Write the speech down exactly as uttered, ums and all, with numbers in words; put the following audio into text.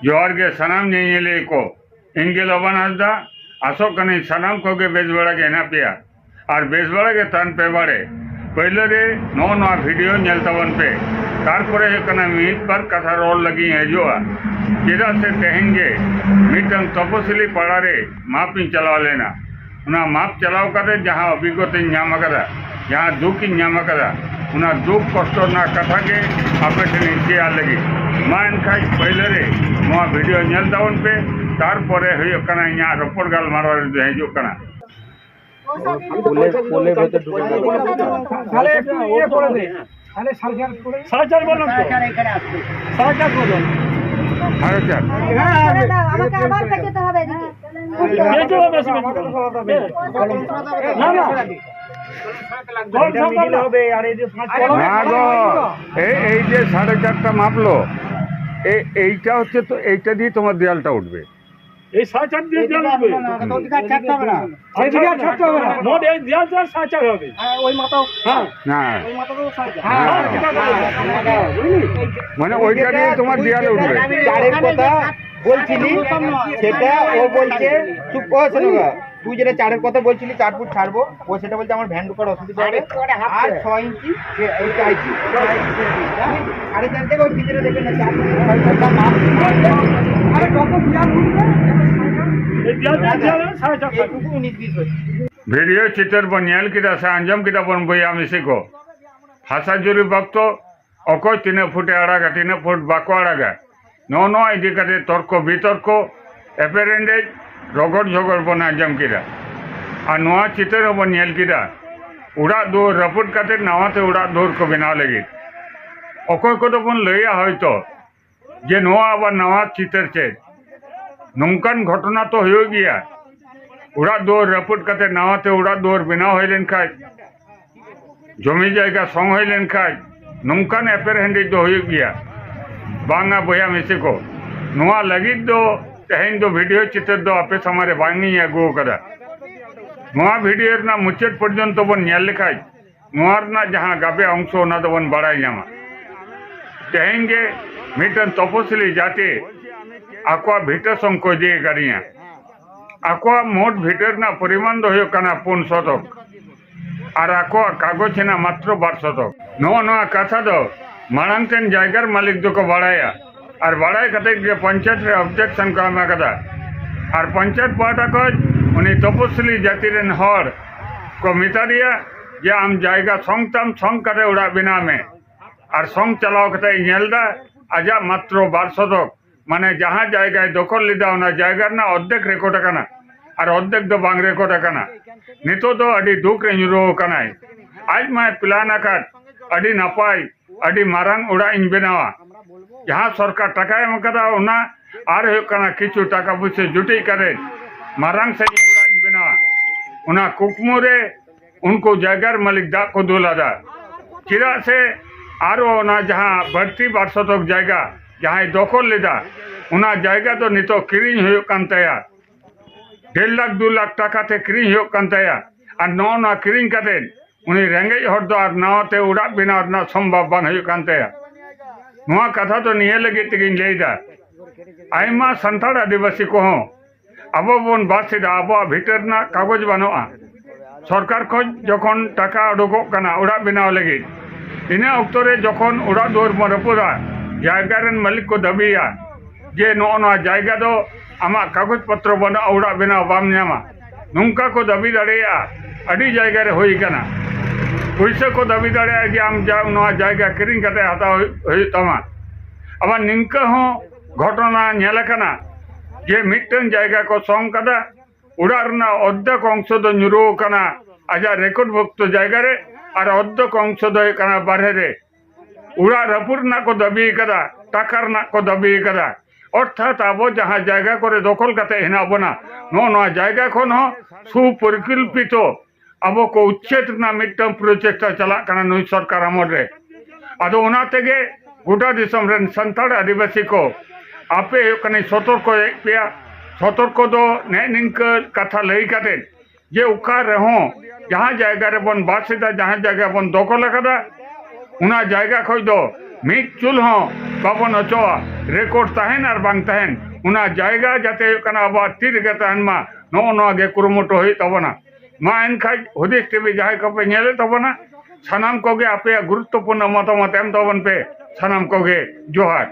ᱡᱚᱦᱟᱨ ᱜᱮ ᱥᱟᱱᱟᱢ ᱧᱮᱧᱮᱞᱤᱭᱟᱹ ᱠᱚ, ᱤᱧ ᱜᱮ ᱞᱚᱵᱟᱱ ᱦᱟᱸᱥᱫᱟ᱾ ᱟᱥᱚᱜ ᱠᱟᱹᱱᱟᱹᱧ ᱥᱟᱱᱟᱢ ᱠᱚᱜᱮ ᱵᱮᱥ ᱵᱟᱲᱟ ᱜᱮ ᱦᱮᱱᱟᱜ ᱯᱮᱭᱟ ᱟᱨ ᱵᱮᱥ ᱵᱟᱲᱟ ᱜᱮ ᱛᱟᱦᱮᱱ ᱯᱮ ᱵᱟᱲᱮ᱾ ᱯᱟᱹᱭᱞᱟᱹ ᱨᱮ ᱱᱚᱜᱼᱚ ᱱᱚᱣᱟ ᱵᱷᱤᱰᱤᱭᱳ ᱧᱮᱞ ᱛᱟᱵᱚᱱ ᱯᱮ, ᱛᱟᱨᱯᱚᱨᱮ ᱦᱩᱭᱩᱜ ᱠᱟᱱᱟ ᱢᱤᱫ ᱵᱟᱨ ᱠᱟᱛᱷᱟ ᱨᱚᱲ ᱞᱟᱹᱜᱤᱫ ᱤᱧ ᱦᱤᱡᱩᱜᱼᱟ᱾ ᱪᱮᱫᱟᱜ ᱥᱮ ᱛᱮᱦᱮᱧ ᱜᱮ ᱢᱤᱫᱴᱟᱝ ᱛᱚᱯᱚᱥᱤᱞᱤ ᱯᱟᱲᱟ ᱨᱮ ᱢᱟᱯ ᱤᱧ ᱪᱟᱞᱟᱣ ᱞᱮᱱᱟ᱾ ᱚᱱᱟ ᱢᱟᱯ ᱪᱟᱞᱟᱣ ᱠᱟᱛᱮ ᱡᱟᱦᱟᱸ ᱚᱵᱷᱤᱜᱽᱜᱚᱛᱟᱧ ᱧᱟᱢ ᱟᱠᱟᱫᱟ, ᱡᱟᱦᱟᱸ ᱫᱩᱠ ᱤᱧ ᱧᱟᱢ ᱟᱠᱟᱫᱟ, ᱚᱱᱟ ᱫᱩᱠ ᱠᱚᱥᱴᱚ ᱨᱮᱱᱟᱜ ᱠᱟᱛᱷᱟ ᱜᱮ ᱟᱯᱮ ᱴᱷᱮᱱ ᱤᱧ ᱥᱮᱭᱟᱨ ᱞᱟᱹᱜᱤᱫ᱾ ᱢᱟ ᱮᱱᱠᱷᱟᱡ ᱯᱟᱹᱭᱞᱟᱹ ᱨᱮ ᱱᱚᱣᱟ ᱵᱷᱤᱰᱤᱭᱳ ᱧᱮᱞ ᱛᱟᱵᱚᱱ ᱯᱮ, ᱛᱟᱨᱯᱚᱨᱮ ᱦᱩᱭᱩᱜ ᱠᱟᱱᱟ ᱤᱧᱟᱹᱜ ᱨᱚᱯᱚᱲ ᱜᱟᱞᱢᱟᱨᱟᱣ ᱨᱮ ᱦᱤᱡᱩᱜ ᱠᱟᱱᱟ᱾ ᱯᱳᱞᱮ, ᱯᱳᱞᱮ ᱵᱷᱮᱛᱨᱮ ᱰᱩᱵᱩᱡ ᱟᱠᱟᱱᱟ᱾ ᱛᱟᱦᱞᱮ ᱮᱠᱴᱩ ᱤᱭᱟᱹ ᱠᱚᱨᱮ ᱫᱮ, ᱛᱟᱦᱞᱮ ᱥᱟᱲᱮ ᱪᱟᱨ ᱠᱚᱨᱮ। সাড়ে চার বললাম তো। সাড়ে চার বললাম। সাড়ে চার। হ্যাঁ, হ্যাঁ। দাদা, আমাকে আবার পেতে হবে এদিকে। এই যে হবে, আসবে। না, না। কম এটা মিডিল হবে, আর এই যে পাঁচ না গো, এই, এই যে সাড়ে চারটা মাপলো, এ-, এইটা হচ্ছে তো, এইটা দিয়ে তোমার দেয়ালটা উঠবে। এই সাড়ে চার দিয়ে দেওয়া লাগবে। না, না, না, ওদিকে আর ছাড়তে হবে না। ওদিকে আর ছাড়তে হবে না। মোট এই দেওয়া তো আর সাড়ে চার হবে। হ্যাঁ, ওই মাথাও। হ্যাঁ। হ্যাঁ। ওই মাথাটাও সাড়ে চার। হ্যাঁ। হ্যাঁ, ওই মাথাটাও সাড়ে চার। বুঝলি? মানে ওইটা দিয়ে তোমার দেয়াল উঠবে। চারের কথা বলছিলি, সেটা ও বলছে, চুপ কর, শোনো না। তুই যেটা চারের কথা বলছিলি, চার ফুট ছাড়বো, ও সেটা বলছে আমার ভ্যান ঢোকার অসুবিধা হবে। আর ছ ইঞ্চি, সে, ওই চাইছি। সাড়ে চার থেকে ওই ভিতরে দেখবেন না, চার ফুট ছয় ফুট দাম মাপ। আরে, যত দেয়াল উঠবে, এই দেয়াল, দেয়াল, দেয়াল, সাড়ে চার ফুট। এইটুকু উনিশ বিশ হচ্ছে। ᱵᱷᱤᱰᱤᱭᱳ ᱪᱤᱛᱟᱹᱨ ᱵᱚᱱ ᱧᱮᱞ ᱠᱮᱫᱟ ᱥᱮ ᱟᱸᱡᱚᱢ ᱠᱮᱫᱟ ᱵᱚᱱ ᱵᱚᱭᱦᱟ ᱢᱤᱥᱤ ᱠᱚ, ᱦᱟᱥᱟ ᱡᱩᱨᱤ ᱵᱷᱚᱠᱛᱚ ᱚᱠᱚᱭ ᱛᱤᱱᱟᱹᱜ ᱯᱷᱩᱴᱮ ᱟᱲᱟᱜᱟ, ᱛᱤᱱᱟᱹᱜ ᱯᱷᱩᱴ ᱵᱟᱠᱚ ᱟᱲᱟᱜᱟ, ᱱᱚᱜᱼᱚ ᱱᱚᱣᱟ ᱤᱫᱤ ᱠᱟᱛᱮ ᱛᱚᱨᱠᱚ ᱵᱤᱛᱚᱨᱠᱚ, ᱮᱯᱮᱨ ᱦᱮᱸᱰᱮᱡ, ᱨᱚᱜᱚᱲ ᱡᱷᱚᱜᱚᱲ ᱵᱚᱱ ᱟᱸᱡᱚᱢ ᱠᱮᱫᱟ᱾ ᱟᱨ ᱱᱚᱣᱟ ᱪᱤᱛᱟᱹᱨ ᱦᱚᱸᱵᱚᱱ ᱧᱮᱞ ᱠᱮᱫᱟ, ᱚᱲᱟᱜ ᱫᱩᱣᱟᱹᱨ ᱨᱟᱹᱯᱩᱫ ᱠᱟᱛᱮ ᱱᱟᱣᱟ ᱛᱮ ᱚᱲᱟᱜ ᱫᱩᱣᱟᱹᱨ ᱠᱚ ᱵᱮᱱᱟᱣ ᱞᱟᱹᱜᱤᱫ᱾ ᱚᱠᱚᱭ ᱠᱚᱫᱚ ᱵᱚᱱ ᱞᱟᱹᱭᱟ ᱦᱚᱭᱛᱚ ᱡᱮ ᱱᱚᱣᱟ ᱟᱵᱟᱨ ᱱᱟᱣᱟ ᱪᱤᱛᱟᱹᱨ ᱪᱮᱫ? ᱱᱚᱝᱠᱟᱱ ᱜᱷᱚᱴᱚᱱᱟ ᱛᱚ ᱦᱩᱭᱩᱜ ᱜᱮᱭᱟ᱾ ᱚᱲᱟᱜ ᱫᱩᱣᱟᱹᱨ ᱨᱟᱹᱯᱩᱫ ᱠᱟᱛᱮ ᱱᱟᱣᱟ ᱛᱮ ᱚᱲᱟᱜ ᱫᱩᱣᱟᱹᱨ ᱵᱮᱱᱟᱣ ᱦᱩᱭ ᱞᱮᱱᱠᱷᱟᱡ, ᱡᱚᱢᱤ ᱡᱟᱭᱜᱟ ᱥᱚᱝ ᱦᱩᱭ ᱞᱮᱱᱠᱷᱟᱡ ᱱᱚᱝᱠᱟᱱ ᱮᱯᱮᱨ ᱦᱮᱸᱰᱮᱡ ᱫᱚ ᱦᱩᱭᱩᱜ ᱜᱮᱭᱟ᱾ ᱵᱟᱝᱟ ᱵᱚᱭᱦᱟ ᱢᱤᱥᱤ ᱠᱚ, ᱱᱚᱣᱟ ᱞᱟᱹᱜᱤᱫ ᱫᱚ ᱛᱮᱦᱮᱧ ᱫᱚ ᱵᱷᱤᱰᱤᱭᱳ ᱪᱤᱛᱟᱹᱨ ᱫᱚ ᱟᱯᱮ ᱥᱟᱢᱟᱝ ᱨᱮ ᱵᱟᱝ ᱤᱧ ᱟᱹᱜᱩ ᱟᱠᱟᱫᱟ᱾ ᱱᱚᱣᱟ ᱵᱷᱤᱰᱤᱭᱳ ᱨᱮᱱᱟᱜ ᱢᱩᱪᱟᱹᱫ ᱯᱚᱨᱡᱚᱱᱛᱚ ᱵᱚᱱ ᱧᱮᱞ ᱞᱮᱠᱷᱟᱡ ᱱᱚᱣᱟ ᱨᱮᱱᱟᱜ ᱡᱟᱦᱟᱸ ᱜᱟᱵᱮ ᱚᱝᱥᱚ ᱚᱱᱟ ᱫᱚᱵᱚᱱ ᱵᱟᱲᱟᱭ ᱧᱟᱢᱟ᱾ ᱛᱮᱦᱮᱧ ᱜᱮ ᱢᱤᱫᱴᱟᱝ ᱛᱚᱯᱚᱥᱤᱞᱤ ᱡᱟᱹᱛᱤ ᱟᱠᱚᱣᱟᱜ ᱵᱷᱤᱴᱟᱹ ᱥᱚᱝ ᱠᱚ ᱤᱫᱤ ᱟᱠᱟᱫᱤᱧᱟ᱾ ᱟᱠᱚᱣᱟᱜ ᱢᱳᱴ ᱵᱷᱤᱴᱟᱹ ᱨᱮᱱᱟᱜ ᱯᱚᱨᱤᱢᱟᱱ ᱫᱚ ᱦᱩᱭᱩᱜ ᱠᱟᱱᱟ ᱯᱩᱱ ᱥᱚᱛᱚᱠ ᱟᱨ ᱟᱠᱚᱣᱟᱜ ᱠᱟᱜᱚᱡᱽ ᱦᱮᱱᱟᱜ ᱢᱟᱛᱨᱚ ᱵᱟᱨ ᱥᱚᱛᱚᱠ᱾ ᱱᱚᱜᱼᱚ ᱱᱚᱣᱟ ᱠᱟᱛᱷᱟ ᱫᱚ ᱢᱟᱲᱟᱝ ᱛᱮᱱ ᱡᱟᱭᱜᱟᱨ ᱢᱟᱹᱞᱤᱠ ᱫᱚᱠᱚ ᱵᱟᱲᱟᱭᱟ ᱟᱨ ᱵᱟᱲᱟᱭ ᱠᱟᱛᱮ ᱜᱮ ᱯᱚᱧᱪᱟᱭᱮᱛ ᱨᱮ ᱚᱵᱡᱮᱠᱥᱚᱱ ᱠᱚ ᱮᱢ ᱟᱠᱟᱫᱟ᱾ ᱟᱨ ᱯᱚᱧᱪᱟᱭᱮᱛ ᱯᱟᱦᱴᱟ ᱠᱷᱚᱱ ᱩᱱᱤ ᱛᱚᱯᱚᱥᱤᱞᱤ ᱡᱟᱹᱛᱤ ᱨᱮᱱ ᱦᱚᱲ ᱠᱚ ᱢᱮᱛᱟ ᱫᱮᱭᱟ ᱡᱮ, "ᱟᱢ ᱡᱟᱭᱜᱟ ᱥᱚᱝ ᱛᱟᱢ, ᱥᱚᱝ ᱠᱟᱛᱮ ᱚᱲᱟᱜ ᱵᱮᱱᱟᱣ ᱢᱮ᱾" ᱟᱨ ᱥᱚᱝ ᱪᱟᱞᱟᱣ ᱠᱟᱛᱮ ᱧᱮᱞ ᱮᱫᱟ ᱟᱡᱟᱜ ᱢᱟᱛᱨᱚ ᱵᱟᱨ ᱥᱚᱛᱚᱠ, ᱢᱟᱱᱮ ᱡᱟᱦᱟᱸ ᱡᱟᱭᱜᱟᱭ ᱫᱚᱠᱷᱚᱞ ᱞᱮᱫᱟ, ᱚᱱᱟ ᱡᱟᱭᱜᱟ ᱨᱮᱱᱟᱜ ᱚᱨᱫᱷᱮᱠ ᱨᱮᱠᱚᱨᱰ ᱟᱠᱟᱱᱟ ᱟᱨ ᱚᱨᱫᱷᱮᱠ ᱫᱚ ᱵᱟᱝ ᱨᱮᱠᱚᱨᱰ ᱟᱠᱟᱱᱟ᱾ ᱱᱤᱛᱚᱜ ᱫᱚ ᱟᱹᱰᱤ ᱫᱩᱠ ᱨᱮ ᱧᱩᱨᱩ ᱟᱠᱟᱱᱟᱭ᱾ ᱟᱡ ᱢᱟᱭ ᱯᱞᱟᱱ ᱟᱠᱟᱫ ᱟᱹᱰᱤ ᱱᱟᱯᱟᱭ, ᱟᱹᱰᱤ ᱢᱟᱨᱟᱝ ᱚᱲᱟᱜ ᱤᱧ ᱵᱮᱱᱟᱣᱟ, ᱡᱟᱦᱟᱸ ᱥᱚᱨᱠᱟᱨ ᱴᱟᱠᱟᱭ ᱮᱢ ᱟᱠᱟᱫᱟ ᱚᱱᱟ, ᱟᱨ ᱦᱩᱭᱩᱜ ᱠᱟᱱᱟ ᱠᱤᱪᱷᱩ ᱴᱟᱠᱟ ᱯᱩᱭᱥᱟᱹ ᱡᱩᱴᱤᱡ ᱠᱟᱛᱮ ᱢᱟᱨᱟᱝ ᱥᱟᱺᱦᱤᱡ ᱚᱲᱟᱜ ᱤᱧ ᱵᱮᱱᱟᱣᱟ᱾ ᱚᱱᱟ ᱠᱩᱠᱢᱩ ᱨᱮ ᱩᱱᱠᱩ ᱡᱟᱭᱜᱟᱨ ᱢᱟᱹᱞᱤᱠ ᱫᱟᱜ ᱠᱚ ᱫᱩᱞ ᱟᱫᱟ᱾ ᱪᱮᱫᱟᱜ ᱥᱮ ᱟᱨᱚ ᱚᱱᱟ ᱡᱟᱦᱟᱸ ᱵᱟᱹᱲᱛᱤ ᱵᱟᱨ ᱥᱚᱛᱚᱠ ᱡᱟᱭᱜᱟ ᱡᱟᱦᱟᱸᱭ ᱫᱚᱠᱷᱚᱞ ᱞᱮᱫᱟ, ᱚᱱᱟ ᱡᱟᱭᱜᱟ ᱫᱚ ᱱᱤᱛᱚᱜ ᱠᱤᱨᱤᱧ ᱦᱩᱭᱩᱜ ᱠᱟᱱ ᱛᱟᱭᱟ, ᱰᱮᱲ ᱞᱟᱠᱷ ᱫᱩ ᱞᱟᱠᱷ ᱴᱟᱠᱟ ᱛᱮ ᱠᱤᱨᱤᱧ ᱦᱩᱭᱩᱜ ᱠᱟᱱ ᱛᱟᱭᱟ᱾ ᱟᱨ ᱱᱚᱜᱼᱚ ᱱᱚᱣᱟ ᱠᱤᱨᱤᱧ ᱠᱟᱛᱮ ᱩᱱᱤ ᱨᱮᱸᱜᱮᱡ ᱦᱚᱲ ᱫᱚ ᱟᱨ ᱱᱟᱣᱟ ᱛᱮ ᱚᱲᱟᱜ ᱵᱮᱱᱟᱣ ᱨᱮᱱᱟᱜ ᱥᱚᱢᱵᱷᱚᱵ ᱵᱟᱝ ᱦᱩᱭᱩᱜ ᱠᱟᱱ ᱛᱟᱭᱟ᱾ ᱱᱚᱣᱟ ᱠᱟᱛᱷᱟ ᱫᱚ ᱱᱤᱭᱟᱹ ᱞᱟᱹᱜᱤᱫ ᱛᱮᱜᱮᱧ ᱞᱟᱹᱭᱫᱟ, ᱟᱭᱢᱟ ᱥᱟᱱᱛᱟᱲ ᱟᱹᱫᱤᱵᱟᱹᱥᱤ ᱠᱚᱦᱚᱸ ᱟᱵᱚ ᱵᱚᱱ ᱵᱟᱥ ᱮᱫᱟ, ᱟᱵᱚᱣᱟᱜ ᱵᱷᱤᱴᱟᱹ ᱨᱮᱱᱟᱜ ᱠᱟᱜᱚᱡᱽ ᱵᱟᱹᱱᱩᱜᱼᱟ᱾ ᱥᱚᱨᱠᱟᱨ ᱠᱷᱚᱱ ᱡᱚᱠᱷᱚᱱ ᱴᱟᱠᱟ ᱩᱰᱩᱠᱚᱜ ᱠᱟᱱᱟ ᱚᱲᱟᱜ ᱵᱮᱱᱟᱣ ᱞᱟᱹᱜᱤᱫ, ᱤᱱᱟᱹ ᱚᱠᱛᱚ ᱨᱮ ᱡᱚᱠᱷᱚᱱ ᱚᱲᱟᱜ ᱫᱩᱣᱟᱹᱨ ᱵᱚᱱ ᱨᱟᱹᱯᱩᱫᱟ, ᱡᱟᱭᱜᱟ ᱨᱮᱱ ᱢᱟᱹᱞᱤᱠ ᱠᱚ ᱫᱟᱹᱵᱤᱭᱟ ᱡᱮ, "ᱱᱚᱜᱼᱚ ᱱᱚᱣᱟ ᱡᱟᱭᱜᱟ ᱫᱚ ᱟᱢᱟᱜ ᱠᱟᱜᱚᱡᱽ ᱯᱚᱛᱨᱚ ᱵᱟᱹᱱᱩᱜᱼᱟ, ᱚᱲᱟᱜ ᱵᱮᱱᱟᱣ ᱵᱟᱢ ᱧᱟᱢᱟ᱾" ᱱᱚᱝᱠᱟ ᱠᱚ ᱫᱟᱹᱵᱤ ᱫᱟᱲᱮᱭᱟᱜᱼᱟ᱾ ᱟᱹᱰᱤ ᱡᱟᱭᱜᱟ ᱨᱮ ᱦᱩᱭ ᱟᱠᱟᱱᱟ᱾ ᱯᱩᱭᱥᱟᱹ ᱠᱚ ᱫᱟᱹᱵᱤ ᱫᱟᱲᱮᱭᱟᱜᱼᱟ ᱡᱮ, "ᱟᱢ ᱡᱟ ᱱᱚᱣᱟ ᱡᱟᱭᱜᱟ ᱠᱤᱨᱤᱧ ᱠᱟᱛᱮ ᱦᱟᱛᱟᱣ ᱦᱩᱭᱩᱜ ᱛᱟᱢᱟ᱾" ᱟᱵᱟᱨ ᱱᱤᱝᱠᱟᱹ ᱦᱚᱸ ᱜᱷᱚᱴᱚᱱᱟ ᱧᱮᱞ ᱟᱠᱟᱱᱟ ᱡᱮ, ᱢᱤᱫᱴᱟᱝ ᱡᱟᱭᱜᱟ ᱠᱚ ᱥᱚᱝ ᱠᱟᱫᱟ, ᱚᱲᱟᱜ ᱨᱮᱱᱟᱜ ᱚᱨᱫᱷᱮᱠ ᱚᱝᱥᱚ ᱫᱚ ᱧᱩᱨᱩ ᱟᱠᱟᱱᱟ ᱟᱡᱟᱜ ᱨᱮᱠᱚᱨᱰ ᱵᱷᱩᱠᱛᱚ ᱡᱟᱭᱜᱟ ᱨᱮ, ᱟᱨ ᱚᱨᱫᱷᱮᱠ ᱚᱝᱥᱚ ᱫᱚ ᱦᱩᱭᱩᱜ ᱠᱟᱱᱟ ᱵᱟᱨᱦᱮ ᱨᱮ᱾ ᱚᱲᱟᱜ ᱨᱟᱹᱯᱩᱫ ᱨᱮᱱᱟᱜ ᱠᱚ ᱫᱟᱹᱵᱤ ᱟᱠᱟᱫᱟ, ᱴᱟᱠᱟ ᱨᱮᱱᱟᱜ ᱠᱚ ᱫᱟᱹᱵᱤ ᱟᱠᱟᱫᱟ᱾ ᱚᱨᱛᱷᱟᱛ ᱟᱵᱚ ᱡᱟᱦᱟᱸ ᱡᱟᱭᱜᱟ ᱠᱚᱨᱮ ᱫᱚᱠᱷᱚᱞ ᱠᱟᱛᱮ ᱦᱮᱱᱟᱜ ᱵᱚᱱᱟ, ᱱᱚᱜᱼᱚ ᱱᱚᱣᱟ ᱡᱟᱭᱜᱟ ᱠᱷᱚᱱ ᱦᱚᱸ ᱥᱩᱯᱚᱨᱤᱠᱚᱞᱯᱤᱛᱚ ᱟᱵᱚ ᱠᱚ ᱩᱪᱪᱷᱮᱫ ᱨᱮᱱᱟᱜ ᱢᱤᱫᱴᱟᱝ ᱯᱨᱚᱪᱮᱥᱴᱟ ᱪᱟᱞᱟᱜ ᱠᱟᱱᱟ ᱱᱩᱭ ᱥᱚᱨᱠᱟᱨ ᱟᱢᱚᱞ ᱨᱮ᱾ ᱟᱫᱚ ᱚᱱᱟ ᱛᱮᱜᱮ ᱜᱚᱴᱟ ᱫᱤᱥᱚᱢ ᱨᱮᱱ ᱥᱟᱱᱛᱟᱲ ᱟᱹᱫᱤᱵᱟᱹᱥᱤ ᱠᱚ ᱟᱯᱮ ᱦᱩᱭᱩᱜ ᱠᱟᱱᱟ ᱥᱚᱛᱚᱨᱠᱚᱭᱮᱫ ᱯᱮᱭᱟ᱾ ᱥᱚᱛᱚᱨᱠᱚ ᱫᱚ ᱱᱮᱜᱼᱮ ᱱᱤᱝᱠᱟᱹ ᱠᱟᱛᱷᱟ ᱞᱟᱹᱭ ᱠᱟᱛᱮ ᱡᱮ ᱚᱠᱟ ᱨᱮᱦᱚᱸ ᱡᱟᱦᱟᱸ ᱡᱟᱭᱜᱟ ᱨᱮᱵᱚᱱ ᱵᱟᱥ ᱮᱫᱟ, ᱡᱟᱦᱟᱸ ᱡᱟᱭᱜᱟ ᱵᱚᱱ ᱫᱚᱠᱷᱚᱞ ᱟᱠᱟᱫᱟ, ᱚᱱᱟ ᱡᱟᱭᱜᱟ ᱠᱷᱚᱡ ᱫᱚ ᱢᱤᱫ ᱪᱩᱞ ᱦᱚᱸ ᱵᱟᱵᱚᱱ ᱚᱪᱚᱜᱼᱟ, ᱨᱮᱠᱚᱨᱰ ᱛᱟᱦᱮᱱ ᱟᱨ ᱵᱟᱝ ᱛᱟᱦᱮᱱ᱾ ᱚᱱᱟ ᱡᱟᱭᱜᱟ ᱡᱟᱛᱮ ᱦᱩᱭᱩᱜ ᱠᱟᱱᱟ ᱟᱵᱚᱣᱟᱜ ᱛᱤ ᱨᱮᱜᱮ ᱛᱟᱦᱮᱱ ᱢᱟ, ᱱᱚᱜᱼᱚ ᱱᱚᱣᱟ ᱜᱮ ᱠᱩᱨᱩᱢᱩᱴᱩ ᱦᱩᱭᱩᱜ ᱛᱟᱵᱚᱱᱟ᱾ ᱢᱟ ᱮᱱᱠᱷᱟᱡ ᱦᱩᱫᱤᱥ ᱴᱤᱵᱷᱤ ᱡᱟᱦᱟᱸᱭ ᱠᱚᱯᱮ ᱧᱮᱞᱮᱫ ᱛᱟᱵᱚᱱᱟ, ᱥᱟᱱᱟᱢ ᱠᱚᱜᱮ ᱟᱯᱮᱭᱟᱜ ᱜᱩᱨᱩᱛᱛᱚᱯᱩᱨᱱᱚ ᱢᱚᱛᱟᱢᱚᱛ ᱮᱢ ᱛᱟᱵᱚᱱ ᱯᱮ᱾ ᱥᱟᱱᱟᱢ ᱠᱚᱜᱮ ᱡᱚᱦᱟᱨ᱾